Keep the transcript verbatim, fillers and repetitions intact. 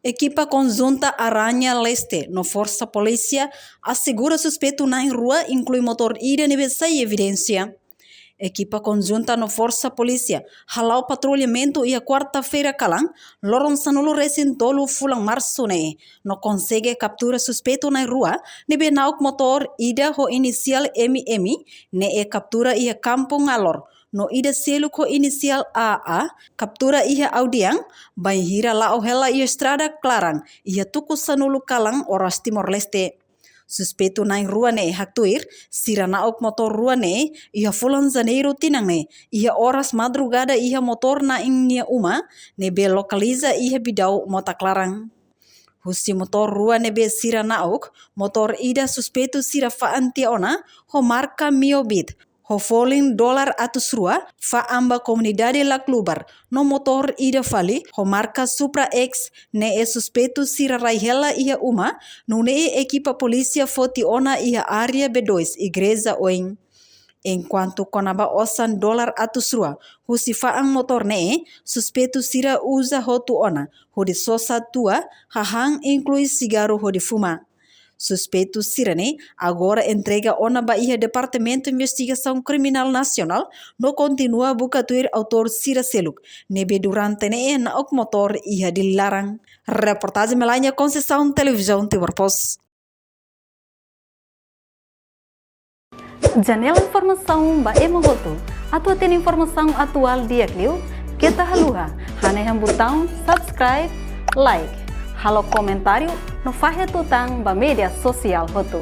Ekipa konjunta Aranha Leste no Forsa Polísia asegura suspeitu na'in rua, inklui motór ida ne'ebé sai evidénsia. Ekipa konjunta no Forsa Polísia hala'o patrullamentu iha kuarta-feira kalan, loron sanulu-resin-tolu fulan Marsu ne'e, no konsege kaptura suspeitu na'in rua ne'ebé na'ok motór ida ho inisiál M M, ne'e kaptura iha Kampung Alor, no ida seluk ho inisiál A A, kaptura iha Audiang, bainhira la'o hela iha estrada klaran, iha tuku sanulu kalan oras Timor-Leste. Suspeitu na'in rua ne'e haktuir, sira na'ok motór rua ne'e iha fulan Janeiru tinan ne'e, iha oras madrugada iha motór na'in nia uma, ne'ebé lokaliza iha Bidau Mota Klaran. Husi motór rua ne'ebé sira na'ok, motór ida suspeitu sira fa'an tiha ona, ho marka Mio Beat, ho folin dolar atus rua, fa'an ba komunidade Laklubar, no motór ida fali, ho marka Supra X, ne'e suspeitu sira rai hela iha uma, nune'e ekipa polísia foti ona iha área B dois, Igreja Oin. Enkuantu kona-ba osan dolar atus rua, husi fa'an motór ne'e, suspeitu sira uza hotu ona, hodi sosa tua, hahán inklui sigarru hodi fuma. Suspeitu sira-ne'e agora entrega ona ba iha Departamentu Investigasaun Kriminál Nasionál no kontinua buka tuir autór sira seluk ne'ebé durante ne'e na'ok motór iha Dili laran. Reportajen Melania Conceição, Televizaun Timor Post. Janela informasaun ba ema hotu. Atu hatene informasaun atuál di'ak liu, keta haluha hanehan butaun subscribe, like, halo komentáriu no fahe tutan ba média sosiál hotu.